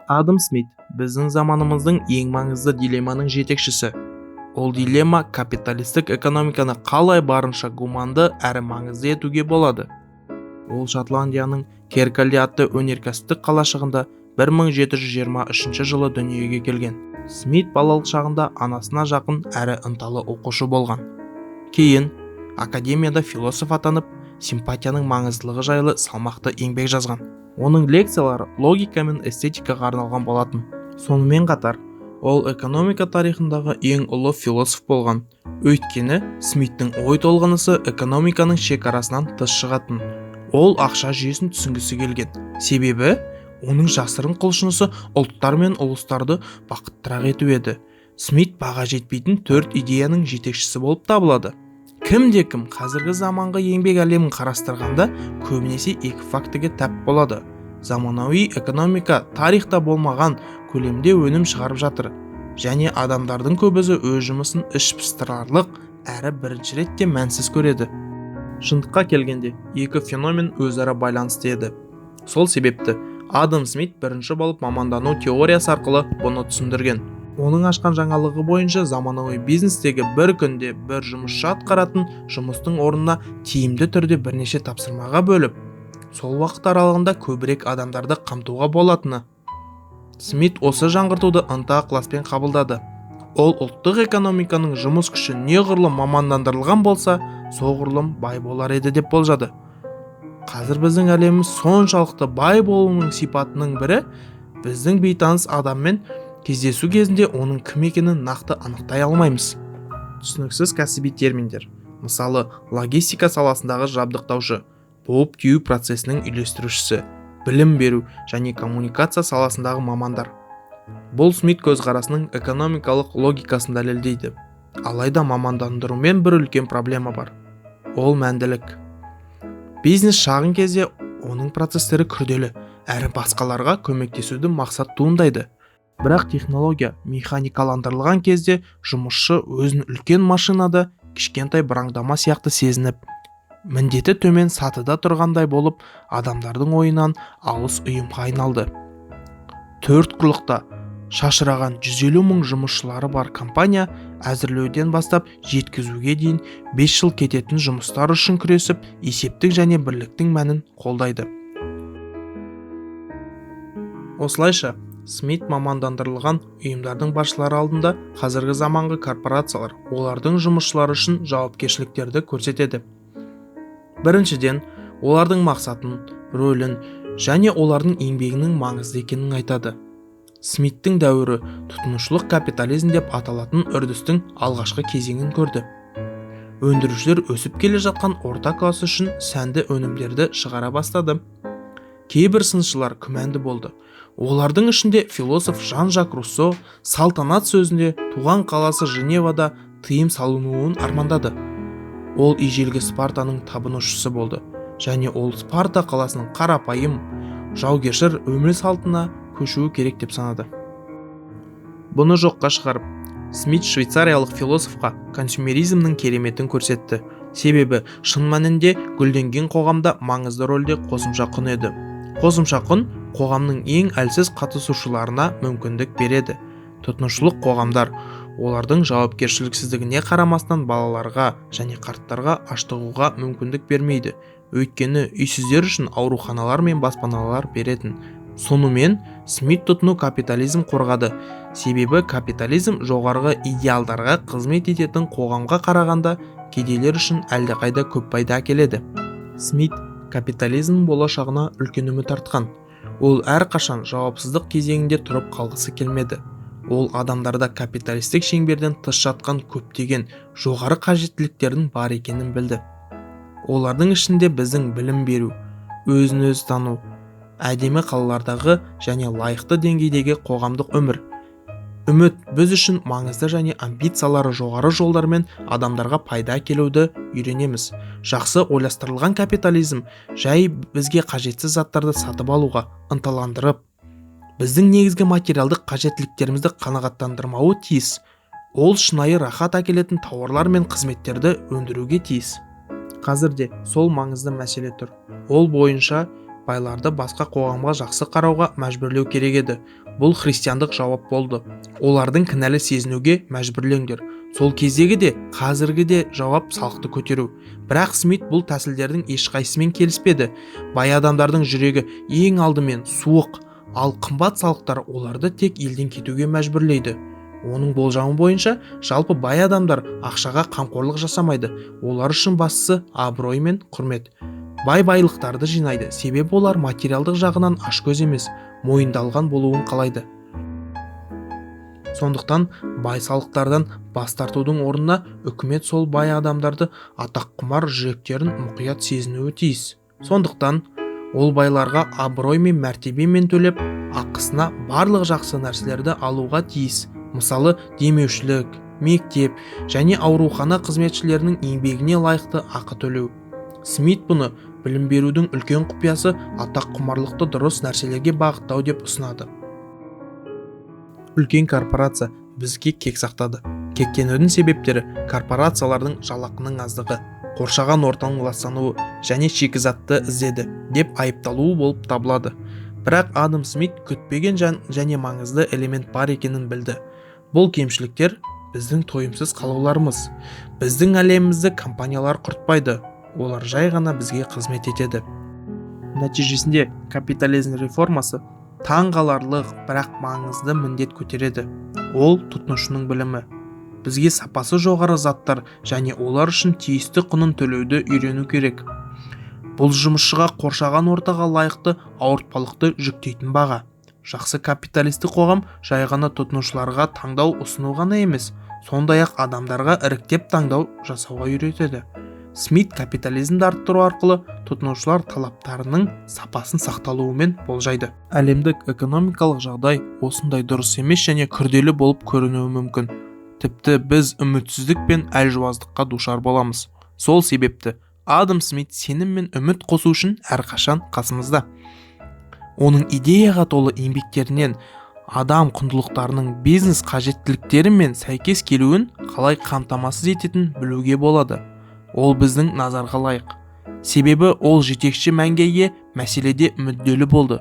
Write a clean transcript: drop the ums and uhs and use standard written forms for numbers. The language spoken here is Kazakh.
Адам Смит біздің заманымыздың ең маңызды дилемманың жетекшісі. Ол дилемма капиталистік экономиканы қалай барынша гуманды әрі маңызды етуге болады. Ол Шотландияның Керкалди атты өнеркәсіптік қалашығында 1723 жылы дүниеге келген. Смит балалық шағында анасына жақын әрі ынталы оқушы болған. Кейін академияда философ атанып, симпатияның маңыздылығы жайлы салмақты еңбек жазған. Оның лекциялары логика мен эстетикаға арналған болатын. Сонымен қатар, ол экономика тарихындағы ең ұлы философ болған. Өйткені Смиттің ой толғанысы экономиканың шекарасынан тыс шығатын. Ол ақша жүйесін түсінгісі келген. Себебі оның жасырын құлшынысы ұлттар мен ұлыстарды бақыттырақ ету еді. Смит баға жетпейтін төрт идеяның жетекшісі болып табылады. Кімде кім қазіргі заманғы еңбек әлемін қарастырғанда, көбінесе екі фактіге тап болады. Заманауи экономика тарихта болмаған көлемде өнім шығарып жатыр және адамдардың көбісі өз жұмысын іш пыстырарлық әрі бірінші ретте мәнсіз көреді. Шындыққа келгенде, екі феномен өзара байланысты еді. Сол себепті Адам Смит бірінші болып мамандану теориясы арқылы бұны түсіндірген. Оның ашқан жаңалығы бойынша, заманауи бизнестегі бір күнде бір жұмысшы атқаратын жұмыстың орнына тиімді түрде бірнеше тапсырмаға бөліп, сол уақыт аралығында көбірек адамдарды қамтуға болатыны. Смит осы жаңғыртуды ынта ықыласпен қабылдады. Ол ұлттық экономиканың жұмыс күші неғұрлым мамандандырылған болса, соғұрлым бай болар еді деп болжады. Қазір біздің әлеміміз соншалықты бай болуының сипатының бірі біздің бейтаныс адаммен кездесу кезінде оның кім екенін нақты анықтай алмаймыз. Түсініксіз кәсіби терминдер, мысалы, логистика саласындағы жабдықтаушы, буып түю процесінің үйлестірушісі, білім беру және коммуникация саласындағы мамандар. Бұл Смит көзқарасының экономикалық логикасын дәлелдейді. Алайда мамандандырумен бір үлкен проблема бар. Ол мәнділік. Бизнес шағын кезде оның процестері күрделі әрі басқаларға көмектесуді мақсат туындайды. Бірақ технология механикаландырылған кезде жұмысшы өзін үлкен машинада кішкентай бұраңдама сияқты сезініп, міндеті төмен сатыда тұрғандай болып, адамдардың ойынан алыс ұйымға айналды. Төрт құрлықта шашыраған 150 мың жұмысшылары бар компания әзірлеуден бастап жеткізуге дейін 5 жыл кететін жұмыстар үшін күресіп, есептің және бірліктің мәнін қолдайды. Осылайша, Смит мамандандырылған ұйымдардың басшылары алдында қазіргі заманғы корпорациялар олардың жұмысшылары үшін жауапкершіліктерді көрсетеді. Біріншіден, олардың мақсатын, рөлін және олардың еңбегінің маңызды екенін айтады. Смиттің дәуірі тұтынушылық капитализм деп аталатын үрдістің алғашқы кезеңін көрді. Өндірушілер өсіп келе жатқан орта класс үшін сәнді өнімдерді шығара бастады. Кейбір сыншылар күмәнді болды. Олардың ішінде философ Жан-Жак Руссо салтанат сөзінде туған қаласы Женевада тыйым салынуын армандады. Ол ежелгі Спартаның табынушысы болды және ол Спарта қаласының қарапайым жаугершіл өмір салтына көшуі керек деп санады. Бұны жоққа шығарып, Смит швейцариялық философқа консюмеризмнің кереметін көрсетті. Себебі шын мәнінде гүлденген қоғамда маңызды рөлде қосымша құн еді. Қосымша құн қоғамның ең әлсіз қатысушыларына мүмкіндік береді. Тұтынушылық қоғамдар олардың жауапкершіліксіздігіне қарамастан балаларға және қарттарға аштығуға мүмкіндік бермейді, өйткені үйсіздер үшін ауруханалар мен баспаналар беретін. Сонымен, Смит тұтыну капитализм қорғады, себебі капитализм жоғарғы идеалдарға қызмет ететін қоғамға қарағанда кедейлер үшін әлдеқайда көп пайда әкеледі. Смит капитализм болашағына үлкен үміт артқан. Ол әрқашан жауапсыздық кезеңінде тұрып қалғысы келмеді. Ол адамдарда капиталистік шеңберден тыс жатқан көптеген жоғары қажеттіліктердің бар екенін білді. Олардың ішінде біздің білім беру, өзін өзі тану, әдемі қалалардағы және лайықты деңгейдегі қоғамдық өмір. Үміт біз үшін маңызды және амбициялары жоғары жолдармен адамдарға пайда әкелуді үйренеміз. Жақсы ойластырылған капитализм жай бізге қажетсіз заттарды сатып алуға ынталандырып, біздің негізгі материалдық қажеттіліктерімізді қанағаттандырмауы тиіс. Ол шынайы рахат әкелетін тауарлар мен қызметтерді өндіруге тиіс. Қазірде сол маңызды мәселе тұр. Ол бойынша байларды басқа қоғамға жақсы қарауға мәжбүрлеу керек еді. Бұл христиандық жауап болды. Олардың кінәлі сезінуге мәжбүрлеңдер. Сол кездегі де, қазіргі де жауап салықты көтеру. Бірақ Смит бұл тәсілдердің ешқайсысымен келіспеді. Бай адамдардың жүрегі ең алдымен суық, ал қымбат салықтар оларды тек елден кетуге мәжбүрлейді. Оның болжамы бойынша, жалпы бай адамдар ақшаға қамқорлық жасамайды. Олар үшін бастысы абырой мен құрмет. Бай байлықтарды жинайды, себебі олар материалдық жағынан ашкөз емес, мойындалған болуын қалайды. Сондықтан бай салықтардан бас тартудың орнына үкімет сол бай адамдарды атаққұмар жүректерін мұқият сезінуі тиіс. Сондықтан ол байларға абырой мен мәртебемен төлеп, ақысына барлық жақсы нәрселерді алуға тиіс. Мысалы, демеушілік, мектеп және аурухана қызметшілерінің еңбегіне лайықты ақы төлеу. Смит бұны білім берудің үлкен құпиясы атаққұмарлықты дұрыс нәрселерге бағыттау деп ұсынады. Үлкен корпорация бізге кек сақтады. Кектенудің себептері корпорациялардың жалақының аздығы, қоршаған ортаның ластануы және шикізатты іздеді деп айыпталуы болып табылады. Бірақ Адам Смит күтпеген және маңызды элемент бар екенін білді. Бұл кемшіліктер біздің тойымсыз қалауларымыз. Біздің әлемімізді компаниялар құртпайды, олар жай ғана бізге қызмет етеді. Нәтижесінде капитализм реформасы таңғаларлық, бірақ маңызды міндет көтереді. Ол тұтынушының білімі. Бізге сапасы жоғары заттар және олар үшін тиісті құнын төлеуді үйрену керек. Бұл жұмысшыға қоршаған ортаға лайықты ауыртпалықты жүктейтін баға. Жақсы капиталистік қоғам жай ғана тұтынушыларға таңдау ұсыну ғана емес, сондай-ақ адамдарға іріктеп таңдау жасауға үйретеді. Смит капитализмді арттыру арқылы тұтынушылар талаптарының сапасын сақталуымен болжайды. Әлемдік экономикалық жағдай осындай дұрыс емес және күрделі болып көрінуі мүмкін. Тіпті біз үмітсіздік пен әлжуаздыққа душар боламыз. Сол себепті Адам Смит сенім мен үміт қосу үшін әрқашан қасымызда. Оның идеяға толы еңбектерінен адам құндылықтарының бизнес қажеттіліктері мен сәйкес келуін қалай қамтамасыз ететінін білуге болады. Ол біздің назарға лайық. Себебі ол жетекші мәнге ие мәселеде мүдделі болды.